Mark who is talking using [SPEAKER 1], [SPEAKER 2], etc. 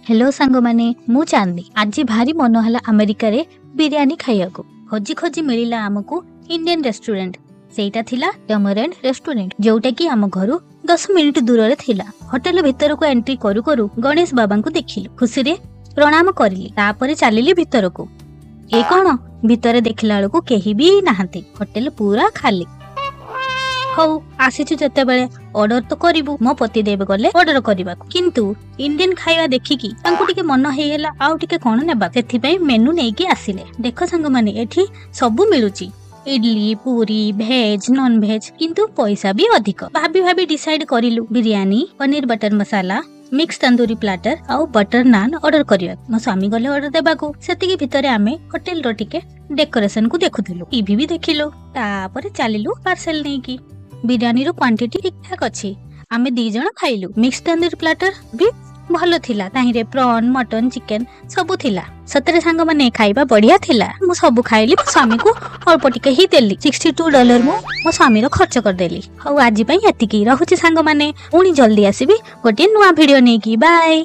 [SPEAKER 1] Hello ସାଙ୍ଗମାନେ, ମୁଁ ଚାନ୍ଦି। ଆଜି ଭାରି ମନ ହେଲା ଆମେରିକାରେ ବିରିୟାନୀ ଖାଇବାକୁ। ଖୋଜି ଖୋଜି ମିଳିଲା ଆମକୁ ଇଣ୍ଡିଆନ ରେଷ୍ଟୁରାଣ୍ଟ। ସେଇଟା ଥିଲା ଟମରେଣ୍ଡ ରେଷ୍ଟୁରାଣ୍ଟ, ଯୋଉଟା କି ଆମ ଘରୁ 10 ମିନିଟ ଦୂରରେ ଥିଲା। ହୋଟେଲ ଭିତରକୁ ଏଣ୍ଟ୍ରି କରୁ କରୁ ଗଣେଶ ବାବାଙ୍କୁ ଦେଖିଲୁ। ଖୁସିରେ ପ୍ରଣାମ କରିଲି। ତାପରେ ଚାଲିଲି ଭିତରକୁ। ଏ କଣ, ଭିତରେ ଦେଖିଲା ବେଳକୁ କେହି ବି ନାହାନ୍ତି। ହୋଟେଲ ପୁରା ଖାଲି। ହଉ, ଆସିଛୁ ଯେତେବେଳେ ଅର୍ଡର ତ କରିବୁ। ମୋ ପତିଦେବ ଗଲେ ଅର୍ଡର କରିବାକୁ, କିନ୍ତୁ ଇଣ୍ଡିଆନ ଖାଇବା ଦେଖିକି ତାଙ୍କୁ ଟିକେ ମନ ହେଇଗଲା ଆଉ ଟିକେ କଣ ନେବା। ସେଥିପାଇଁ ମେନୁ ନେଇକି ଆସିଲେ। ଦେଖ ସାଙ୍ଗମାନେ, ଏଠି ସବୁ ମିଳୁଛି, idli, puri, veg, non veg, କିନ୍ତୁ ପଇସା ବି ଅଧିକ। ଭାବି ଭାବି ଡିସାଇଡ କରିଲୁ biryani, paneer butter masala, mix tandoori platter ଆଉ ବଟର ନାନ୍ ଅର୍ଡର କରିବାକୁ। ମୋ ସ୍ୱାମୀ ଗଲେ ଅର୍ଡର ଦେବାକୁ। ସେତିକି ଭିତରେ ଆମେ ହୋଟେଲର ଟିକେ ଡେକୋରେସନ କୁ ଦେଖୁଥିଲୁ, ଟିଭି ବି ଦେଖିଲୁ। ତାପରେ ଚାଲିଲୁ ପାର୍ସେଲ ନେଇକି। ବିରିୟାନୀର କ୍ୱାଣ୍ଟିଟି ଠିକ ଠାକ ଅଛି। ଆମେ 2 ଜଣ ଖାଇଲୁ। ମିକ୍ସ ତନ୍ଦୁରୀ ପ୍ଲାଟର ବି ଭଲ ଥିଲା। ତାହିଁରେ ପ୍ରନ୍, ମଟନ, ଚିକେନ ସବୁ ଥିଲା। ସତରେ ସାଙ୍ଗମାନେ, ଖାଇବା ବଢିଆ ଥିଲା। ମୁଁ ସବୁ ଖାଇଲି, ମୋ ସ୍ୱାମୀକୁ ଅଳ୍ପ ଟିକେ ହିଁ ଦେଲି। $62 ମୁଁ ମୋ ସ୍ୱାମୀର ଖର୍ଚ୍ଚ କରିଦେଲି। ହଉ, ଆଜି ପାଇଁ ଏତିକି ରହୁଛି ସାଙ୍ଗମାନେ। ପୁଣି ଜଲ୍ଦି ଆସିବି ଗୋଟିଏ ନୂଆ ଭିଡିଓ ନେଇକି। ବାଏ।